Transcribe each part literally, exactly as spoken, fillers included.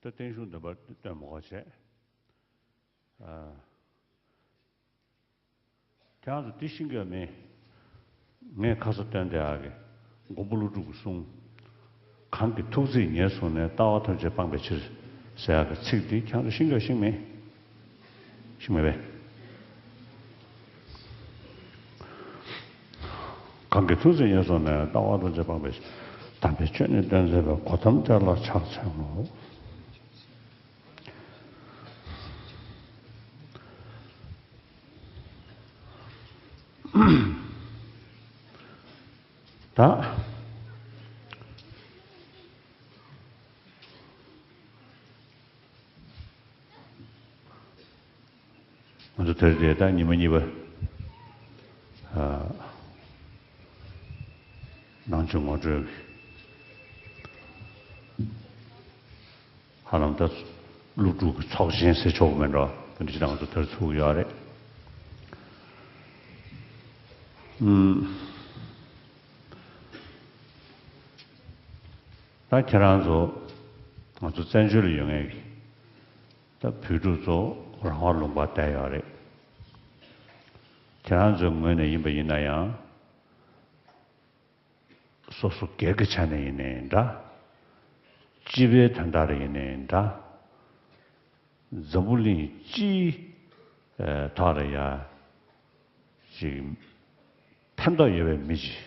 བརྟན་བཞུགས་འདོན་པར་སྟོན་མོ་བྱས། ཨ། ཁྱེད་རང་ཚོ་འདི་ཤེས་ཀྱི་ཡོད་མེད། ངས་ཁ་སང་སྟོན་དེ་ཨ་གི། མགོན་པོ་ཀླུ་སྒྲུབ་ཀྱི་གསུང་། གང་གིས་ཐུགས་བརྩེས་ཉེར་བཟུང་ནས། ལྟ་བ་ཐམས་ཅད་སྤངས་པའི་ཕྱིར། ཟེར་ཡག་གི་ཚིག་འདི་ཁྱེད་རང་ཚོ་ཤེས་ཀྱི་ཡོད་ཤེས་མེད། ཤེས་མེད་པས། གང་གིས་ཐུགས་བརྩེས་ཉེར་བཟུང་ནས། ལྟ་བ་ཐམས་ཅད་སྤངས་པའི་ཕྱིར། དམ་པའི་ཆོས་ནི་སྟོན་མཛད་པའི། གོ་ཏམ་དེ་ལ་ཕྱག་འཚལ་ལོ། ད། ང་ཚོ་དེར་དེ་ད་ཉི་མ་གཉིས་པ། ཨ། ནང་ཆོས་ངོ་སྤྲོད། ཧ་ལམ་ད་ཀླུ་སྒྲུབ་ཀྱི་ཚོགས་ཆེན་ཟེར་ཆོག་གི་མེད་འགྲོ། དེ་འདྲ་ཞིག་ང་ཚོ་དེར་ཚུགས་ཡོད་རེད། ཨུམ། ད་ཁྱེད་རང་ཚོ་ང་ཚོ་བཙན་བྱོལ་ལ་ཡོད་མཁན་གྱི་ད་བོད་ཕྲུག་ཚོ་རང་དབང་ལུང་པར་བསྡད་ཡོད་རེད། ཁྱེད་རང་ཚོའི་ངོས་ནས་ཡིན་པ་ཡིན་ན་ཡང་། སོ་སོ་སྒེར་གྱི་ཆ་ནས་ཡིན་ནའི་འདྲ། སྤྱི་པའི་དོན་དག་ལ་ཡིན་ནའི་འདྲ། འཛམ་བུ་གླིང་སྤྱིའི་ཐོག་ལ་ཡ་ཅིག་ཕན་ཐོགས་ཡོད་པའི་མི་ཅིག་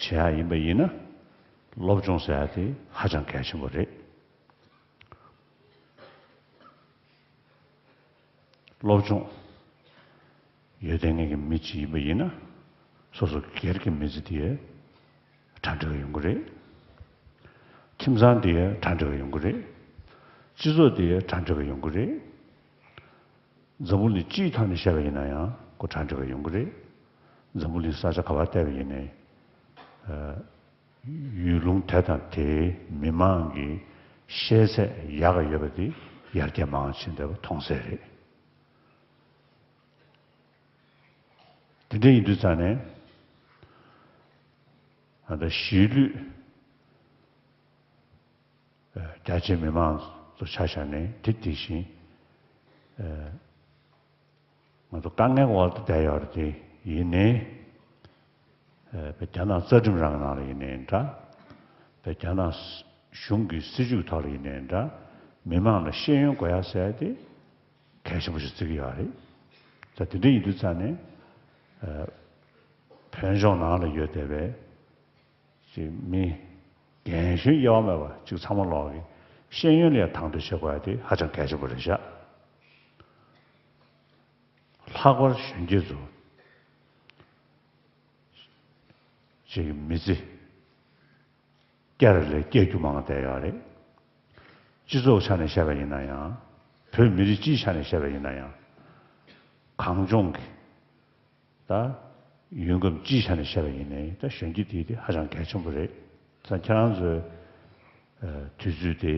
བྱེད་ཡ་ཡིན་པ་ཡིན་ན། སློབ་སྦྱོང་ཟེར་ཡ་དེ་ཧ་ཅང་གལ་ཆེན་པོ་རེད། སློབ་སྦྱོང་ཡོད་བསྡད་མཁན་གྱི་མི་ཅིག་ཡིན་པ་ཡིན་ན། སོ་སོ་སྒེར་གྱི་མི་ཚེ་དེ་གྲ་སྒྲིག་ཡོང་གི་རེད། ཁྱིམ་ཚང་དེ་གྲ་སྒྲིག་ཡོང་གི་རེད། སྤྱི་ཚོགས་དེ་གྲ་སྒྲིག་ཡོང་གི་རེད། འཛམ་བུ་གླིང་སྤྱིའི་ཐོག་ནས་བཤད་པ་ཡིན་ན་ཡང་ཁོ་གྲ་སྒྲིག་ཡོང་གི་རེད། འཛམ་བུ་གླིང་ས་ཆ་ག་པར་བལྟས་པ་ཡིན་ནའི། ཨ། ཡུལ་ལུང་དེ་དང་དེའི་མི་མང་གི་ཤེས་ཚད་ཡག་ག་ཡོད་པ་དེ་ཡར་རྒྱས་མང་ཕྱིན་བསྡད་པ་མཐོང་གསལ་རེད། དེ་འདྲ་ཡིན་དུས་ཙང་ནས། ད་ལྟ་གཞིས་ལུས་རྒྱ་ཆེའི་མི་མང་ཚོ་ཆ་བཞག་ནས་དེ་དེ་བཞིན། ང་ཚོ་དཀའ་ངལ་འོག་ཏུ་བསྡད་ཡོད་རེད་དེ་ཡིན་ནའི། ཨ། བོད་རྒྱ་ནག་རྩ་ཁྲིམས་རང་ནང་ལ་ཡིན་ནའི་འདྲ། བོད་རྒྱ་ནག་གཞུང་གི་སྲིད་བྱུས་ཐོག་ལ་ཡིན་ནའི་འདྲ། མི་མང་ལ་ཤེས་ཡོན་དགོས་ཡ་ཟེར་ཡ་དེ་གལ་ཆེན་པོ་ཞིག་བརྩི་གི་ཡོད་རེད། ད་དེ་འདྲ་ཡིན་དུས་ཙང་ནས། ཨ། བོད་ལྗོངས་ནང་ལ་ཡོད་བསྡད་པའི་ཅིག་མི་རྒན་གཞོན་དབྱེ་བ་མེད་པ་ཅིག་ཚང་མ་ལོག་གི་ཤེས་ཡོན་ལ་ཡང་དང་དོད་བྱེད་དགོས་ཡ་དེ་ཧ་ཅང་གལ་ཆེན་པོ་རེད་ཤག་ལྷག་པར་གཞོན་སྐྱེས་ཚོ་ཅིག་མི་ཚེ་བསྐྱལ་ལས་བསྐྱལ་རྒྱུ་མང་བསྡད་ཡོད་རེད། སྤྱི་ཚོགས་ཆ་ནས་བཤད་པ་ཡིན་ན་ཡང་། བོད་མི་རིགས་སྤྱིའི་ཆ་ནས་བཤད་པ་ཡིན་ན་ཡང་། གངས་ལྗོངས་ཀྱི་ད་ཡུལ་ཁམས་སྤྱིའི་ཆ་ནས་བཤད་པ་ཡིན་ནའི་ད་གཞོན་སྐྱེས་དེ་དེ་ཧ་ཅང་གལ་ཆེན་པོ་རེད། ད་ཁྱེད་རང་ཚོའི་ཨ་དུས་ཚོད་དེ་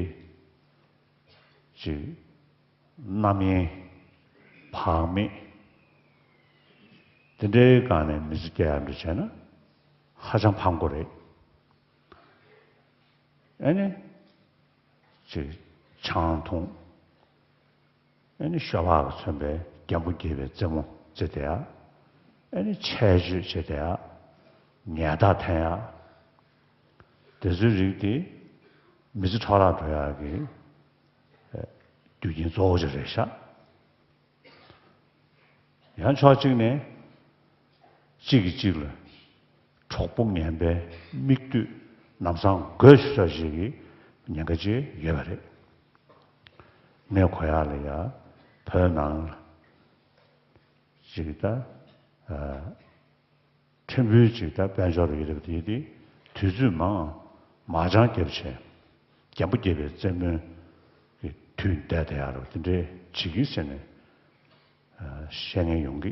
ཅིག་རྣམ་གཡེང་བག་མེད་དེ་འདྲའི་སྒང་ནས་མི་ཚེ་སྐྱེལ་ཡག་འདྲ་བྱས་ན་ཧ་ཅང་ཕངས་པོ་རེད། ཨ་ནི་ཅིག་ཆང་འཐུང་། ཨ་ནི་ཤོ་སྦག་གིས་མཚོན་པའི་རྒན་པོ་རྒས་པའི་རྩེད་མོ་རྩེ་བསྡད་ཡག་ཨ་ནི་ཆད་གཅོད་བྱེད་བསྡད་ཡག་ཉལ་ཐག་འཐེན་ཡག་དེ་ཚོའི་རིགས་དེ་མི་ཚེ་འཕྲོ་བརླག་འགྲོ་ཡག་གི་རྒྱུ་རྐྱེན་གཙོ་བོ་ཅིག་རེད་ཤག་ཡང་ཕྱོགས་གཅིག་ནས་གཅིག་གིས་གཅིག་ལ་གྲོགས་པོ་ངན་པའི་མིག་ལྟོས་ལམ་སང་དགོས་ཞེས་པ་ཞིག་གི་ཉེན་ཁ་ཅིག་ཡོད་པ་རེད། གནས་གོ་ཡག་ལ་ཡ་བོད་ནང་ལ་ཅིག་ད་ཨ་ཕྲན་བུ་ཅིག་ད་དཔལ་འབྱོར་ཡོད་རེད་པ་དེ་དེ་དུས་ཚོད་མང་མ་ཅང་རྒྱབ་བྱས་རྒན་པོ་རྒས་པའི་རྩེད་མོའི་གི་དུས་འདས་དེ་ཡག་རེད་པ་དེ་འདྲའི་བྱེད་ཀྱི་ཟེར་ནས་ཨ་བཤད་མཁན་ཡོང་གི་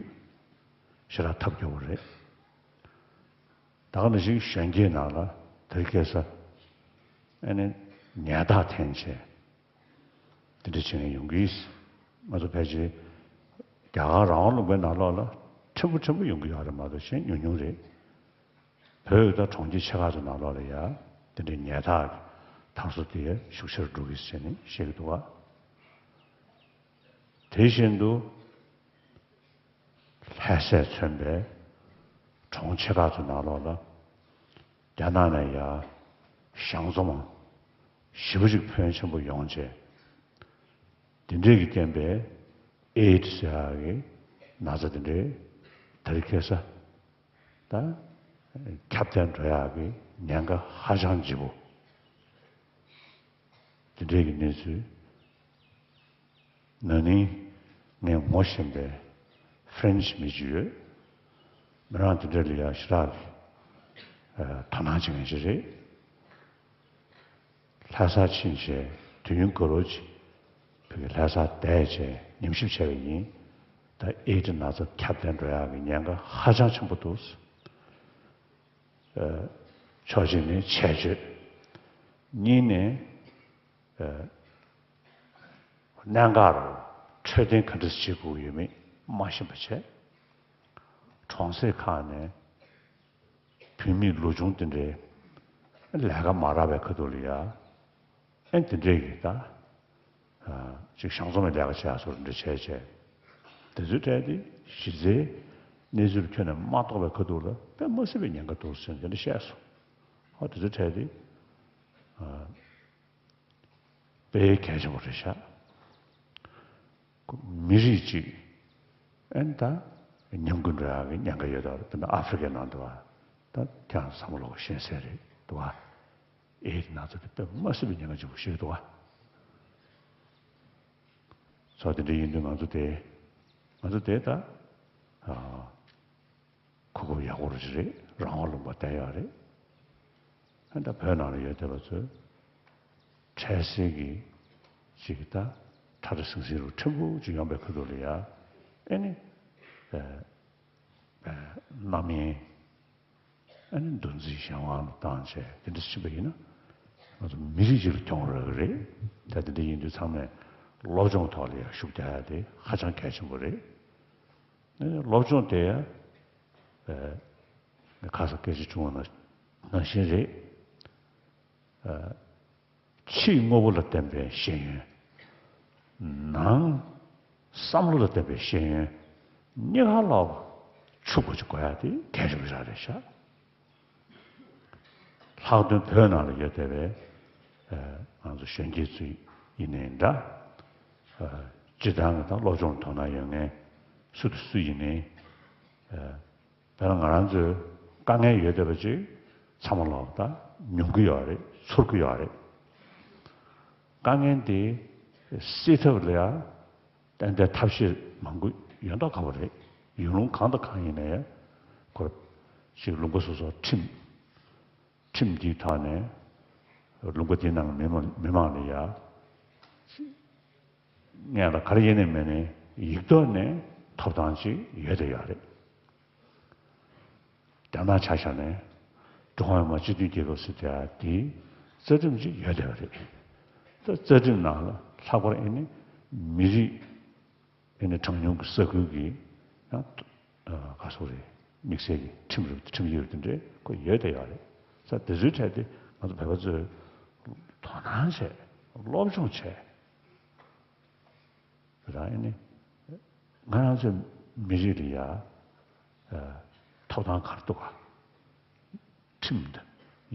ཞེ་དྲག་ཐབས་སྐྱོ་བོ་རེད། ད་ག་ནང་བཞིན་གཞོན་སྐྱེས་ནང་ལ་དེ་སྐད་ས་ཨ་ནི་ཉལ་ཐག་འཐེན་བྱས་དེ་འདྲ་བྱེད་མཁན་ཡོང་གི། ང་ཚོ་ཕལ་ཆེར་རྒྱ་གར་རང་དབང་ལུང་པའི་ནང་ལོགས་ལ་ཕྲན་བུ་ཕྲན་བུ་ཡོང་གི་ཡོད་རེད་མ་གཏོགས་གཞན་ཉུང་ཉུང་རེད། བོད་དང་གྲོང་ཁྱེར་ཆེ་ཁག་ཚོ་ནང་ལོགས་ལ་ཡ་དེ་འདྲའི་ཉལ་ཐག་ དར་སོ་དེ་ཤུགས་ཆེར་འགྲོ་གི་ཟེར་ནས་བཤད་ཀྱི་འདུག་བ། དེ་བཞིན་དུ་ལྷ་སས་མཚོན་པའི་གྲོང་ཆེ་ཁག་ཚོའི་ནང་ལོགས་ལ་རྒྱ་ནག་ནས་ཡར་གཞང་འཛོམས་ཞེ་པོ་ཅིག་ཕོན་ཆེན་པོ་ཡོང་བྱས། དེ་འདྲས་ཀྱི་རྐྱེན་པས་ཨེ་ཌི་ཟེར་ཡག་གི་ན་ཚ་དེ་འདྲས་དེ་རིང་ཁ་སང་ད་ཁྱབ་གདལ་འགྲོ་ཡག་གི་ཉེན་ཁ་ཧ་ཅང་ལྗིད་པོ། དེ་འདྲས་ཀྱི་གནས་ཚུལ། ན་ནིང་ངས་ངོ་ཤེས་པའི་ཧྥ་རན་སི་མི་ཅིག་ཡོད། མི་རང་དེ་འདྲ་ལ་ཡང་ཞེ་དྲག་གི་ཨ་དོ་སྣང་བྱེད་མཁན་ཞིག་རེད། ལྷ་སར་ཕྱིན་བྱས་དུས་ཡུན་ག་ལོ་ཅིག་བོད་ཀྱི་ལྷ་སར་བསྡད་བྱས་ཉམས་ཞིབ་བྱས་པ་ཡིན། ད་ཨེ་ཌི་ན་ཚ་ཁྱབ་གདལ་འགྲོ་ཡག་གི་ཉེན་ཁ་ཧ་ཅང་ཆེན་པོ་འདུག། ཨ་ཕྱོགས་གཅིག་ནས་ཆད་གཅོད། གཉིས་ནས་ཨ་གནད་འགག་རུ་འཕྲོད་བསྟེན་ག་འདྲ་བྱེད་དགོས་ཡོད་མེད་མ་ཤེས་པ་བྱས། གྲོང་གསེབ་ཁག་ནས་བུད་མེད་ལོ་ཆུང་དེ་འདྲའི་ལས་ཀ་མ་རག་པའི་ཁ་ཐུག་ལ་ཡ། ཨེ་དེ་འདྲས་ཀྱི་ད། ཨ་ཅིག་གཞང་འཛོམས་ལས་ཀ་བྱེད་ཡག་སོགས་འདྲ་བྱས་བྱས། དེ་ཚོའི་གྲས་དེ་གཞི་རྩའི་གནས་ཚུལ་ཁྱོན་ནས་མ་རྟོགས་པའི་ཁ་ཐུག་ལ་དཔེ་མ་སྲིད་པའི་ཉེན་ཁ་འདུག་ཟེར་ནས་དེ་འདྲ་བཤད་སོང་། ཨ་དེ་ཚོའི་གྲས་དེ། ཨ་དཔེ་གལ་ཆེན་པོ་རེད་ཤག། མི་རིགས་གཅིག་ཨན་ད་ཉམས་རྒུད་འགྲོ་ཡག་གི་ཉེན་ཁ་ཡོད་དོ། དཔེར་ན་ཨ་ཧྥི་རི་ཀའི་ནང་དུ་བ་ད་ཁྱེད་རང་བསམ་བློ་ཤེས་གསལ་རེད་འདུག་བ། ཨེ་ན་ཚ་དེ་དཔེ་མ་སྲིད་པའི་ཉེན་ཁ་ཆེན་པོ་ཞིག་འདུག་བ། ཚོ་དེ་འདྲ་ཡིན་དུས་ང་ཚོ་དེ་ང་ཚོ་དེ་ད་ཨ། གོ་སྐབས་ཡག་པོ་རེད། རང་དབང་ལུང་པ་བསྡད་ཡོད་རེད། ཨ་ད་བོད་ནང་ལ་ཡོད་བསྡད་པ་ཚོས་འཕྲལ་སེལ་གྱི་ཅིག་ད་ཐ་དྲ་ཟིང་ཟིང་རུ་ཕྲན་བུ་ཅིག་ཡོང་པའི་ཁ་ཐུག་ལ་ཡ། ཨེ་ནི་ཨ་ཨ་རྣམ་གཡེང་ཨ་ནི་འདུ་འཛི་གཞན་དབང་ལ་བཏང་བྱས་དེ་འདྲ་ཕྱིན་པ་ཡིན་ན་ང་ཚོ་མི་རིགས་གཅིག་ལ་གྱོང་རག་གི་རེད། ད་དེ་འདྲ་ཡིན་དུས་ཚང་མས་སློབ་སྦྱོང་ཐོག་ལ་ཡ་ཤུགས་རྒྱག་ཡ་དེ་ཧ་ཅང་གལ་ཆེན་པོ་རེད། སློབ་སྦྱོང་དེ་ཡང་ཁ་སང་སྐད་ཆ་བྱུང་བ་ནང་བཞིན་རེད། ཕྱིའི་དངོས་པོ་ལ་བརྟེན་པའི་ཤེས་ཡོན། ནང་བསམ་བློ་ལ་བརྟེན་པའི་ཤེས་ཡོན་གཉིས་ཀ་ལ་ཕྱུག་པོ་ཅིག་དགོས་ཡ་དེ་གལ་ཆེན་པོ་ཞིག་རེད་ཤག། ལྷག་དོན་བོད་ནང་ལ་ཡོད་བསྡད་པའི་ཨ་ང་ཚོ་གཞོན་སྐྱེས་ཚོ་ཡིན་ནའི་འདྲ། ཨ་སྤྱིར་བཏང་གི་ད་སློབ་སྦྱོང་དོ་སྣང་ཡོད་མཁན་སུ་དང་སུ་ཡིན་ནའི། ཨ་དཔེར་ན་ང་རང་ཚོའི་དཀའ་ངལ་ཡོད་བསྡད་པ་ཅིག་ཚང་མ་ལོག་ད་མྱོང་གི་ཡོད་རེད། ཚོར་གི་ཡོད་རེད། དཀའ་ངལ་འདི་སེལ་ཐབས་ལ་ཡང་ཏན་ཏན་ཐབས་ཤེས་མང་པོ་ཡོད་མདོག་ཁ་པོ་རེད། ཡུལ་ལུང་གང་དང་གང་ཡིན་ནའི་ཁོ་ཅིག་ལུང་པ་སོ་སོར་ཁྲིམས་ཁྲིམས་འདིའི་ཐོག་ནས་ལུང་པ་དེའི་ནང་མི་མང་མི་མང་ལ་ཡ་སྔོན་ལ་ག་རེ་ཡིན་ནའི་མིན་ནའི་ཡིག་ཐོག་ནས་ཐོབ་ཐང་ཅིག་ཡོད་དེ་ཡོད་རེད། རྒྱ་ནག་ཆ་བཞག་ནས་ཀྲུང་ཧྭ་མི་དམངས་སྤྱི་མཐུན་རྒྱལ་ཁབ་ཟེར་དེ་དེའི་རྩ་ཁྲིམས་ཅིག་ཡོད་བསྡད་པ་རེད། ད་རྩ་ཁྲིམས་ནང་ལ་ལྷག་པར་ཨེ་ནི་མི་རིགས་ཨེ་ནི་གྲངས་ཉུང་གི་ས་ཁུལ་གྱི་ཡང་ཨ་ག་སོགས་རེད། དམིགས་བསལ་གྱི་ཁྲིམས་རུ་ཁྲིམས་ཡིག་རུ་དེ་འདྲའི་ཁོ་ཡོད་བསྡད་ཡོད་རེད། ས་དེ་ཚོའི་གྲས་དེ་ང་ཚོ་བོད་པ་ཚོས་དོ་སྣང་བྱས། སློབ་སྦྱོང་བྱས། རང་ཨེ་ནི་ང་རང་ཚོའི་མི་རིགས་ལ་ཡ་ཨ་ཐོབ་ཐང་ག་རེ་འདུག་ག། ཁྲིམས་དང་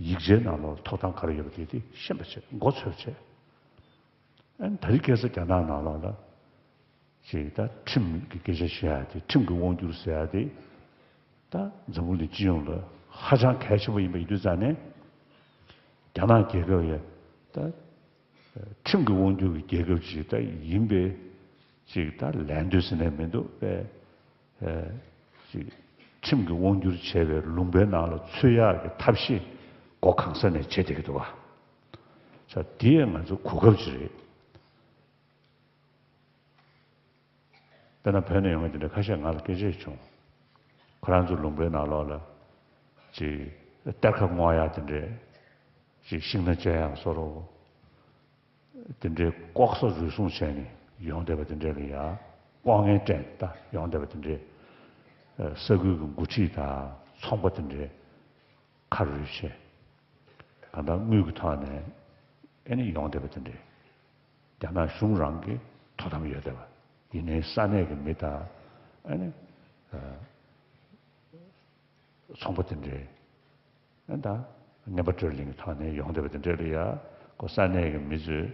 ཡིག་ཆའི་ནང་ལོགས་ཐོབ་ཐང་ག་རེ་ཡོད་པ་དེ་དེ་ཤེས་པ་བྱས། མགོ་ཚོས་བྱས། ཨ་ནི་ད་རེས་ཁ་སང་རྒྱ་ནག་ནང་ལོགས་ལ་ཅིག་ད་ཁྲིམས་ཀྱི་སྐད་ཆ་བཤད་ཡ་དེ། ཁྲིམས་ཀྱི་དབང་སྒྱུར་ཟེར་ཡ་དེ་ད་འཛམ་བུ་གླིང་སྤྱི་ཡོངས་ལ་ཧ་ཅང་གལ་ཆེན་པོ་ཡིན་པ་ཡིན་དུས་ཙང་ནས་རྒྱ་ནག་རྒྱལ་ཁབ་ཡ་ད་ཁྲིམས་ཀྱི་དབང་སྒྱུར་གྱི་རྒྱལ་ཁབ་ཅིག་ད་ཡིན་པའི་ཅིག་ད་ལད་ཟློས་ཟེར་ནས་མི་འདུག་པས། ཨ་ཅིག་ཁྲིམས་ཀྱི་དབང་སྒྱུར་བྱས་པའི་ལུང་པའི་ནང་ལ་ཚུད་ཡག་གི་ཐབས་ཤེས་སྒོ་གང་ས་ནས་བྱེད་བསྡད་ཀྱི་འདུག་བ། ས་དེ་ཡང་ང་ཚོ་གོ་སྐབས་ཅིག་རེད། དཔེར་ན་བོད་ནས་ཡོང་མཁན་དེ་འདྲ་ཁ་ཤས་ང་ལ་སྐད་ཆ་བྱུང་། ཁོ་རང་ཚོ་ལུང་པའི་ནང་ལོགས་ལ་ཅིག་གཏེར་ཁ་སྔོག་ཡག་དེ་འདྲས། ཅིག་ཤིང་སྣ་བཅད་ཡག་བཟོ་འདྲ། དེ་འདྲའི་ལྐོག་ཟ་རུལ་སུངས་བྱས་ནས་ཡོང་བསྡད་པ་དེ་འདྲ་ལ་ཡ། ལྐོག་རྔན་སྤྲད་ད་ཡོང་བསྡད་པ་དེ་འདྲའི་ས་ཁུལ་གྱི་འགོ་ཁྲིད་དང་ཚོང་པ་དེ་འདྲའི་ཁ་རུལ་བྱས། གང་ལྟར་དངུལ་གྱི་ཐོག་ནས་ ཨ་ནི་ཡོང་བསྡད་པ་དེ་འདྲས། རྒྱ་ནག་གཞུང་རང་གི་དོ་དམ་ཡོད་བསྡད་པ། ཡིན་ནའི་ས་གནས་ཀྱི་མི་དང་ཨ་ནི་ཨ་ཚོང་པ་དེ་འདྲས། ཨ་ད་རྔན་པ་སྤྲོད་ལེན་གྱི་ཐོག་ནས་ཡོང་བསྡད་པ་དེ་འདྲས་ལ་ཡ། ཁོ་ས་གནས་ཀྱི་མི་ཚོས་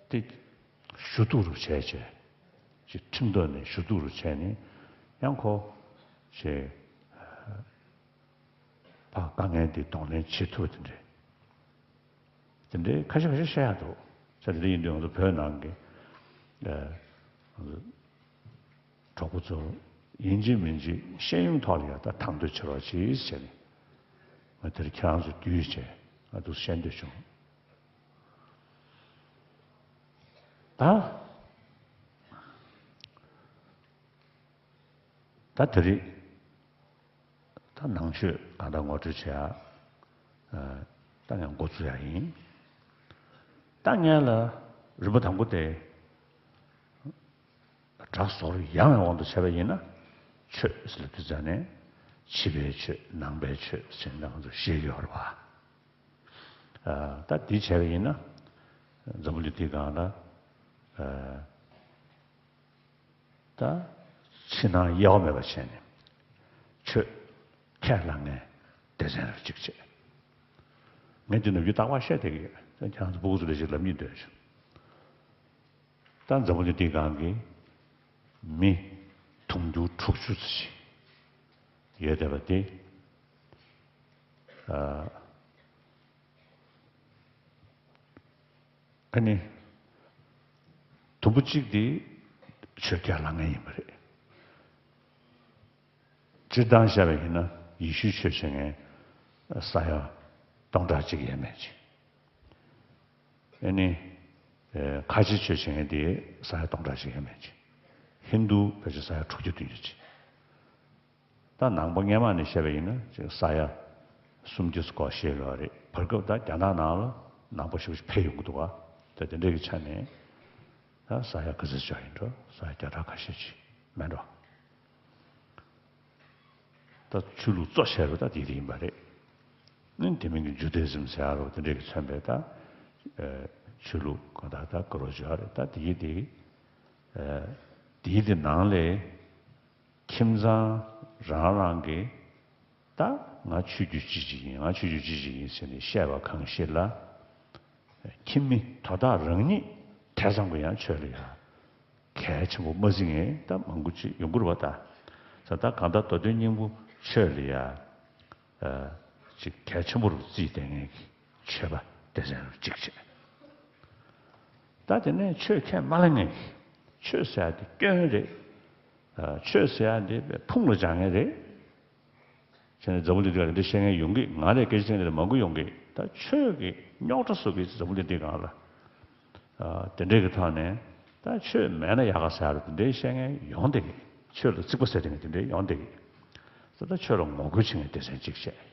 དེ་ཞུ་གཏུག་རུ་བྱས་བྱས། ཅིག་ཁྲིམས་ཐོག་ནས་ཞུ་གཏུག་རུ་བྱས་ནས། ཡང་ཁོ་ཅིག་ཕར་དཀའ་ངལ་འདི་གདོང་ལེན་བྱེད་ཐུབ་པ་དེ་འདྲས། དེ་འདྲའི་ཁ་ཤས་ཁ་ཤས་བཤད་ཡག་འདུག། ས་དེ་འདྲ་ཡིན་དུས་ང་ཚོ་བོད་ནང་གི་ཨ་གྲོགས་པོ་ཚོ་ཡིན་གཅིག་མིན་གཅིག་ཤེས་ཡོན་ཐོག་ལ་ཡང་ད་དང་དོད་བྱེད་རོགས་གྱིས་ཟེར་ནས། ང་དེར་ཁྱེད་རང་ཚོ་བསྡུས་བྱས་ང་འདུག་བཤད་འདོད་བྱུང་། ད་ད་དེ་རིང་ད་ནང་ཆོས་གང་ལྟར་ངོ་སྤྲོད་བྱེད་ཡ། ཨ་ད་ངས་འགོ་བཙུགས་ཡ་ཡིན། ད་ངས་ལ་རིམ་པ་དང་པོ་དེ་སྒྲ་ཟོར་ཡང་ཡང་དབང་དུ་བྱས་པ་ཡིན་ན། ཆོས་ཟེར་ལབ་དུས་ཙང་ནས་ཕྱི་པའི་ཆོས་ནང་པའི་ཆོས་ཟེར་ནས་ང་ཚོ་ཤེས་ཀྱི་ཡོད་རེད་བ། ཨ་ད་འདི་བྱས་པ་ཡིན་ན་འཛམ་བུ་གླིང་འདིའི་སྒང་ལ་ཨ། ད་ཕྱི་ནང་དབྱེ་བ་མེད་པ་བྱས་ནས་ཆོས་ཁས་བླངས་མཁན་སྡེ་ཚན་རབ་གཅིག་བྱས། ངས་འདི་ནམ་རྒྱུན་རྟག་པར་བཤད་བསྡད་ཀྱི་ཡོད། ཁྱེད་རང་ཚོ་སྤུ་གུ་ཚོ་ལ་ཞིག་ལབ་སྙིང་འདོད་བྱུང་། ད་འཛམ་བུ་གླིང་འདིའི་སྒང་གི་མི་དུང་ཕྱུར་དྲུག་ཅུ་ཙམ་ཞིག་ཡོད་བསྡད་པ་དེ། ཨ་ཨ་ནི་དུམ་བུ་གཅིག་དེ་ཆོས་ཁས་བླངས་མཁན་ཡིན་པ་རེད། སྤྱིར་བཏང་བཤད་པ་ཡིན་ན་ཡེ་ཤུའི་ཆོས་བྱེད་མཁན་ས་ཡ་སྟོང་ཕྲག་གཅིག་ཡས་མས་ཅིག། ཨ་ནི་ཨེ་ཁ་ཆེ་ཆོས་བྱེད་མཁན་དེ་ས་ཡ་སྟོང་ཕྲག་གཅིག་ཡས་མས་ཅིག། ཧིན་རྡུ་ཕལ་ཆེར་ས་ཡ་དྲུག་ཅུ་བདུན་ཅུ་ཅིག། ད་ནང་པ་སྔོན་མ་ནས་བཤད་པ་ཡིན་ན་ཅིག་ས་ཡ་སུམ་ཅུ་སྐོར་ཞིག་ཡོད་རེད། བར་སྐབས་ད་རྒྱ་ནག་ནང་ལ་ནང་པ་ཞེ་པོ་ཅིག་འཕེལ་ཡོང་གི་འདུག་ག། ད་དེ་འདྲའི་གི་ཆ་ནས་ད་ས་ཡ་ག་ཚོད་ཅིག་ཡིན་འགྲོ། ས་ཡ་བརྒྱ་ཕྲག་ཁ་ཤས་ཅིག་མེད་འགྲོ། ད་ཆོས་ལུགས་གཙོ་ཆེ་རུ་ད་དེ་དེ་ཡིན་པ་རེད། ཨ་ནི་དེ་མིན་གྱི་ཇུ་དེ་ཟིམ་ཟེར་ཡ་རུ་དེ་འདྲའི་གི་མཚོན་པའི་ད་ཨེ་ཆོས་ལུགས་གང་ལྟར་ད་དཀར་རོ་བྱེད་ཡ་རེད། ད་དེ་དེ་ཨེ་དེ་དེ་ནང་ལས་ཁྱིམ་ཚང་རང་རང་གི་ད་ང་ཆོས་བརྒྱུད་ཅི་ཞིག་ཡིན། ང་ཆོས་བརྒྱུད་ཅི་ཞིག་ཡིན་ཟེར་ནས་བཤད་པ་གང་ཞིག་ལ། ཁྱིམ་མི་དོ་བདག་རང་ཉིད་དེ་ཙམ་གྱི་ཡང་ཆོས་ལ་ཡ་གལ་ཆེན་པོ་མ་བརྩི་མཁན་ད་མང་པོ་ཅིག་ཡོང་གི་རེད་བ། ད་ད་ད་གང་ལྟར་མདོ་དོན་སྙིང་པོ་ཆོས་ལ་ཡ་ཨ་ཅིག་གལ་ཆེན་པོ་རུ་བརྩིས་བསྡད་མཁན་གྱི་ཆོས་པ་སྡེ་ཚན་རུ་གཅིག་བྱས། ད་དེ་ནས་ཆོས་ཁས་མ་བླངས་མཁན་གྱི་ཆོས་ཟེར་ཡ་དེ་སྐྱོན་རེད། ཨ་ཆོས་ཟེར་ཡ་དེ་ཕུང་ལ་སྦྱར་མཁན་རེད། བྱས་ནས་འཛམ་བུ་གླིང་འདི་ལ་འདི་བཤད་མཁན་ཡོང་གི། ང་ལས་སྐད་ཆ་བཤད་མཁན་དེ་མང་པོ་ཡོང་གི། ད་ཆོས་ཀྱི་རྙོག་དྲ་བཟོ་གི། འཛམ་བུ་གླིང་འདི་སྒང་ལ་ཨ་དེ་འདྲས་ཀྱི་ཐོག་ནས་ད་ཆོས་མེད་ན་ཡག་ག་ཟེར་རུ་དེ་འདྲས་བཤད་མཁན་ཡོང་བསྡད་གི། ཆོས་ལ་རྩིག་པ་ཟེར་དེ་ནས་དེ་འདྲས་ཡོང་བསྡད་གི། ད་ད་ཆོས་ལ་ངོ་རྒོལ་བྱེད་མཁན་སྡེ་ཚན་གཅིག་བྱས།